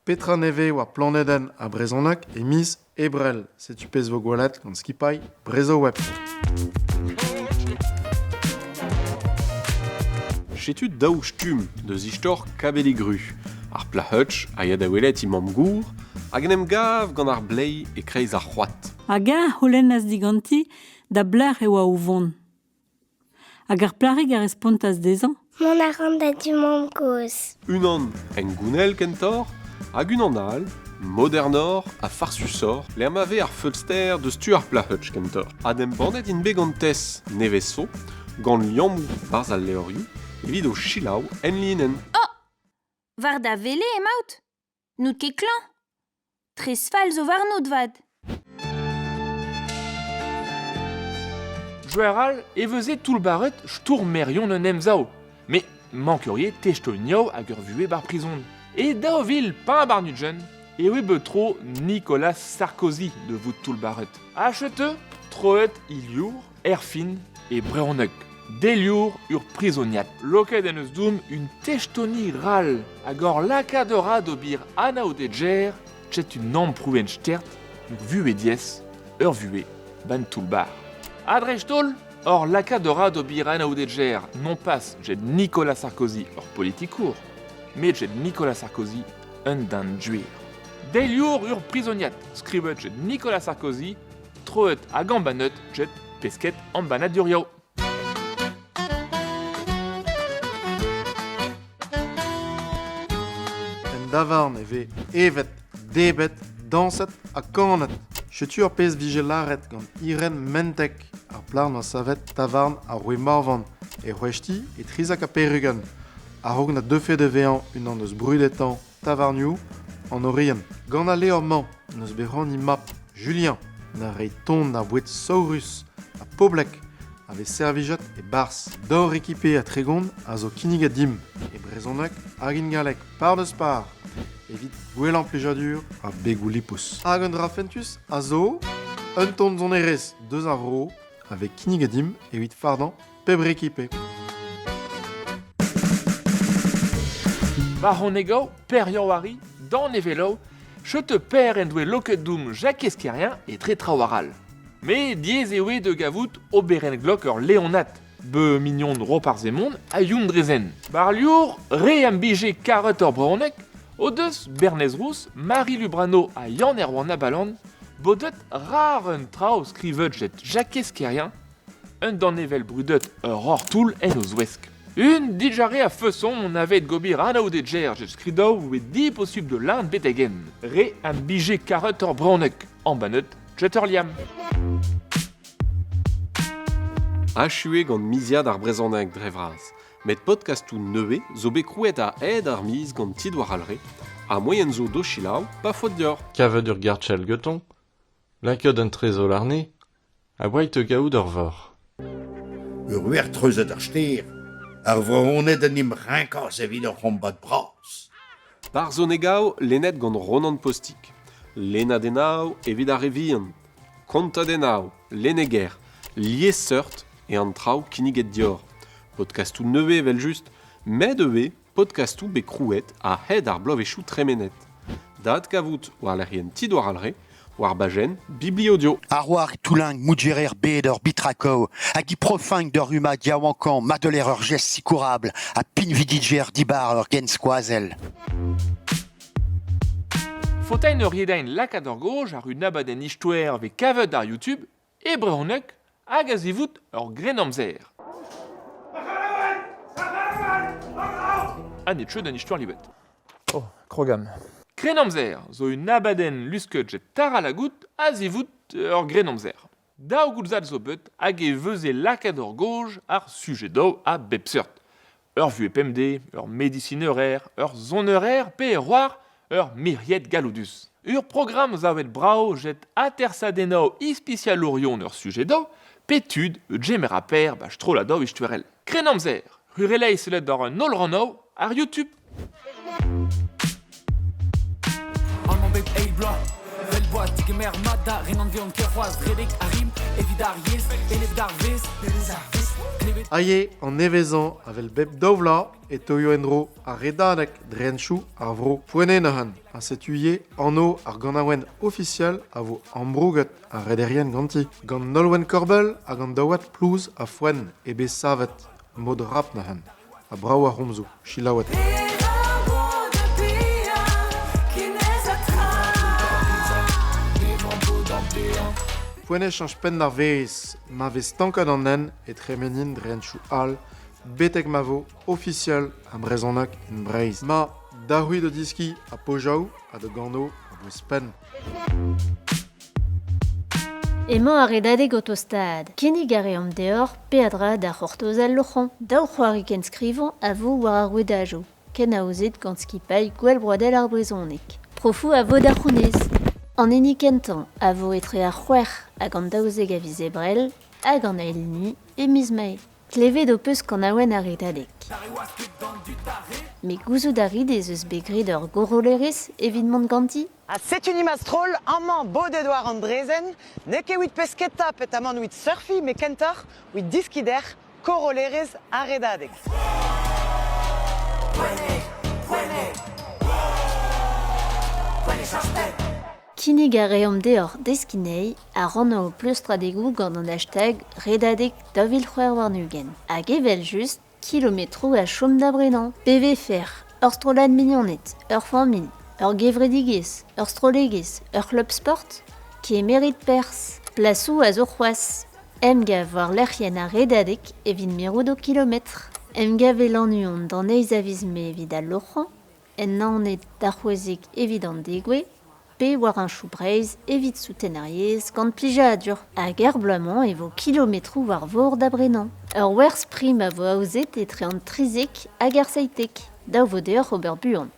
Petra nevez war planedenn ar brezhoneg e miz Ebrel? Setu pezh 'vo gwelet gant skipailh Brezhoweb. Setu daou stumm deus istor Kabeligru. Ar plac'h a ya da welet he mamm-gour hag en em gav gant ar bleiz e-kreiz ar c'hoad. Hag eñ a c'houlennas diganti da belec'h e oa o vont. Hag ar plac'hig a respontas dezhañ. Mont a ran da di mamm-gozh. Unan hengounel kentoc'h hag unan all modernoc'h ha farsusoc'h lec'h ma vez ar feulster deus tu ar plac'h kentoc'h. Adembannet int bet gant Tess nevez zo, gant liammoù 'barzh al levrioù evit o selaou enlinenn. Oh War da wele emaout N'out ket klañv Tres fall zo warnout 'vat. Gwechall e veze toullbac'het stourmerion un emsav, met mankeurier testoù hag ur vuhez bar prizon. E 2025 e oe bet tro Nicolas Sarkozy de vout toullbac'het. Ha chetu, troet iliour, erfin e brezhoneg. Deliour ur prizoniad. Loket en eus doum un testoni ral hag hor lakaat a ra d'ober anaoudegezh setu amprouenn stert ur vuhez diaes, ur vuhez ban toull-bac'h. Ha dreist-holl, hor lakaat a ra d'ober anaoudegezh non pas get Nicolas Sarkozy ur politikour, met get Nicolas Sarkozy un den gwir. Deliour ur prizoniad skrivet get Nicolas Sarkozy, troet hag embannet get pesked embannadurioù. En davarn e vez evet, debret, dañset ha kanet. Setu ar pezh 'vije lâret gant Irène Menteg, ar plac'h 'noa savet tavarn ar Roue Morvan e C'hwechti e Trizak ha Perugan, a-raok na deufe da vezañ unan eus brudetañ tavarnioù an Oriant. Gant al levr-mañ n'eus bet c'hoant he mab Julien da reiñ ton d'ar boued saourus ha poblek a vez servijet e-barzh. Daou rekipe ha 30 a zo kinniget dimp, e brezhoneg hag in galleg par deus par, evit gwellañ plijadur ar begoù lipous. Hag un dra fentus a zo un ton sonerezh deus ar vro a vez kinniget dimp evit fardañ pep rekipe. War hon ego, Per Yann-Vari, Dan Evello, cheute Per en doe loket doum Jakez Kerrien etre traoù arall. Met diaes eo da gavout oberenn glok ur Leonad, be mignon Roparz Hemon ha Youn Drezen. Barliour, re am bije karet ur brezhoneg, o deus Bernez Rouz, Marie Lubrano ha Yann Erwan Abalan bodet rar un traoù skrivet get Jakez Kerrien Un danevell brudet ur roc'h-toull en o zouesk. Un dijare a feson on avait gobir anaoudegezh get skridoù oe diposubl de lenn betek-henn. Re am bije karet ur bronneg, embannet get ur liamm. Achu eo gant miziad ar brezhoneg dre vras. Met podkastoù nevez zo bet krouet a-hed ar miz gant Ti Douar Alre ha moaien zo d'o selaou pa faot deoc'h. Kavet ur gartchell gantañ, lakaet un trezol àrne, Ha oait da gaout ur vor. Ur wech treuzet ar stêr, ar Vretoned en em renkas evit ur c'hombat bras. Barzhonegoù lennet gant Ronan Postic. Lennadennoù evit ar re vihan. Kontadennoù, lenneger, liesseurt eo an traoù kinniget deoc'h. Podkastoù nevez evel-just, met ivez podkastoù bet krouet a-hed ar bloavezhioù tremenet. Da adkavout war lec'hienn Ti Douar Alre, war bajenn Bibliodio. Ar oar toulenk moudjerer bed ur bitrakoù hag i profink d'ur rummad yaouankañ madeler ur gest sikourabl ha pinvidigezh dibar ur genskoazell. Faotain ur yedain lakaat ur goj àr un abadenn istoer vez kavet àr YouTube e brezhoneg hag a-zivout ur grennamzer. Ha n'eo ket un istor livet. Oh, krogam. Krennamzer zo un abadenn lusket get Tara Lagout a-zivout ur grennamzer. Daou goulzad zo bet hag e veze lakaet ur goj àr sujedoù a bep seurt. Ur vuhez pemdez, ur medisinerer, ur sonerer pe c'hoar ur miriad galloudus. Ur programm savet brav get atersadennoù ispisialourion ur sujedoù pe tud gemer ha per ba strolladoù istuerel. Krennamzer, rurelezh sellet àr an holl rannoù àr YouTube. Amañ bep eil bloaz, vel boaz digemer mat da ren anvean ket c'hoazh redek a rim evit ar yezh, enep d'ar vezh, ar vezh. Aie, an nevezañ avel bep daou vloaz e teuio en-dro ar redadeg dre hentchoù ar vro poent neuze ha setu ivez anv ar ganaouenn ofisiel a vo ambrouget ar rederien ganti. Gant Nolwenn Korbell hag an daouad plouz ha foenn eo bet savet mod rap neuze. Ha brav ar c'homzoù, selaouet. Poent eo cheñch penn d'ar vezh. Ma vez stanket an hent e tremenin dre hentchoù all betek ma vo ofisiel ar brezhoneg en Breizh. Ma, da-c'hwi da deskiñ ha pojaoù ha da gano a-bouez-penn. Emañ ar redadeg o tostaat. Kinnig a reomp deoc'h peadra da c'hortoz al loc'hañ. Daou c'hoari kenskrivañ a vo war ar rouedajoù, kenaozet gant skipailh Gouel Broadel ar Brezhoneg. Profoù a vo da c'hounez. An hini kentañ a vo etre ar c'hwec'h hag an 12 a viz Ebrel hag an eil hini e miz Mae. Klevet ho peus kanaouenn ar Redadeg. Met gouzout a rit ez eus bet graet ur gorollerez evit mont ganti? Ha setu ni ma stroll amañ bodet war an draezhenn. N'eo ket evit pesketa petamant evit surfiñ met kentoc'h evit diskiñ dec'h korollerezh ar Redadeg. Kinnig a reomp deoc'h deskiñ anezhi ha rannañ ho pleustradegoù gant an hashtag Redadeg 2026. Hag evel-just, kilometroù a chom da brenañ. Pe vefec'h ur strollad mignoned, ur familh, ur gevredigezh, ur strollegezh, ur c'hlub sport, kemerit perzh. Plasoù a zo c'hoazh. Emgav war lec'hienn ar Redadeg evit mirout ho kilometr. Emgav e Lannuon d'an eizh a viz Mae evit al loc'hañ, en Naoned d'ar c'hwezek evit an degouezh, pe war heñchoù Breizh evit souten ar yezh gant plijadur. Hag er bloaz-mañ e vo kilometroù war vor da brenañ. Ur werzh prim a vo aozet etre an 13 hag ar 17. Dav vo deoc'h ober buan.